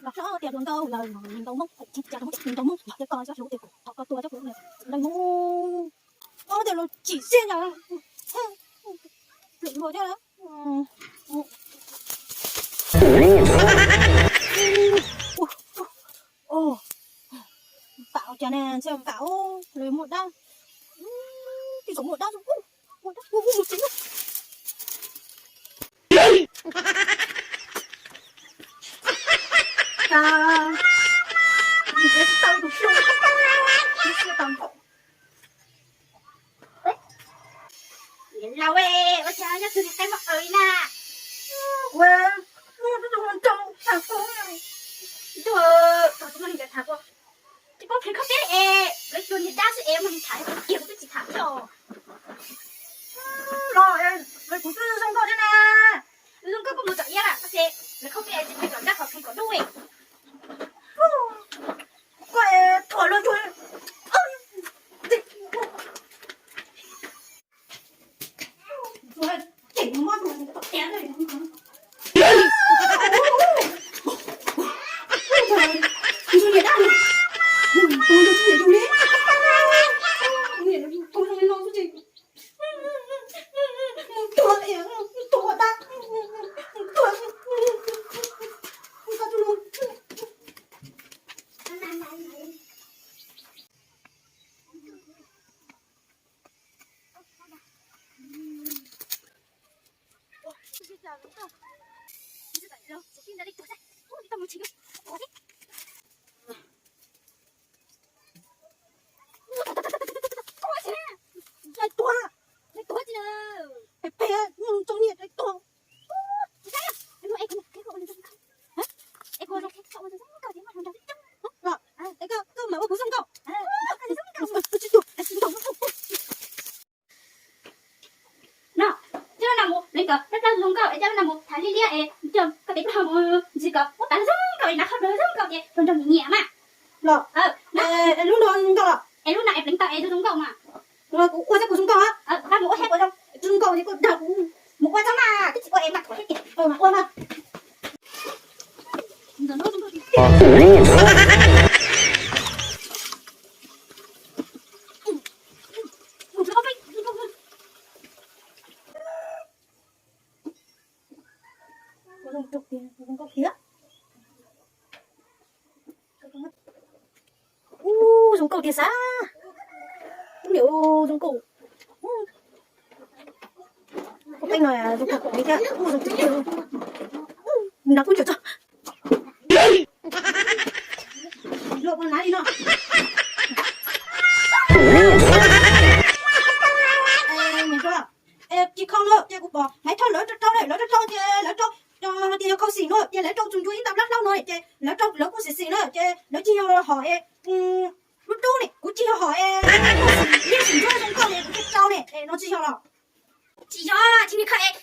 Los hlob tias hluas nkauj lawm, hluas nkauj Hmoob, hluas nkauj Hmoob, los thiab koj cov hluas tias kom thov koj tua cov hluas tias hluas nkauj Hmoob. Ob tias los tsim siab na. Lwm luag thiab. Npam cas ne, ntshe npam lawv muaj dab. Tsis txhob muaj dab, muaj dab, muaj dab. Cas nws tsis tau tus xyoo, tus xyoo tau npaum. Niam laus, ua cas yog tus niag qe mos aws li na? Ua, muaj tus hluas nraug tham kuv, tus hluas nraug tham kuv, tsis paub pheej khaub peb es lawv tus niag dab xwb es muaj neeg tham kiag kuv twb tsis tham thiab os. Los es kuv twb zoo nkauj thiab na, zoo nkauj koj mus txom iab lawm koj ces lawv khaub peb es tsis pheej kom dab qhov pheej kom dub. Koj es thuam luag tsuag. No, coj lawv no mus, leej kom peb plaub zoo nkauj es coj lawv no mus tham liab liab es coj koj peb plaub mus ntxim kom muab tas zoo nkauj es nav qhov zoo nkauj ces hluas nraug nyiam nyiam mas. Los, es lub no zoo nkauj los? Es lub no es pleev tau es zoo nkauj mas. Kuv ua xwb kuv zoo nkauj. Koj mus ua thiab kuv zoo. Zoo nkauj ces koj dag kuv. Mus ua txhob mas, twb tsis ua es mas thuam thiab tias ua mas. Ub, zoo nkauj tiag sas. Ub, niam, zoo nkauj. Ub, peb no zoo nkauj thiab. Ub, zoo nkauj. Nrog kuv tso tso. Luaj ua nav li no. Tsis khau no ces kuv pom hais thov lawv rau rau, lawv rau rau ces lawv rau, hais tias yog khau xim no ces lawv rau txuas ncua ib nta plab hlaub no ces lawv rau, lawv kuj xim xim na ces lawv tsis yog hom es dub dub ne, kuv tsis yog hom es liab xim ntsuab zoo nkauj ne kuv thiaj rau ne, no tsis yog los? Tsis yog, tsis ni khau es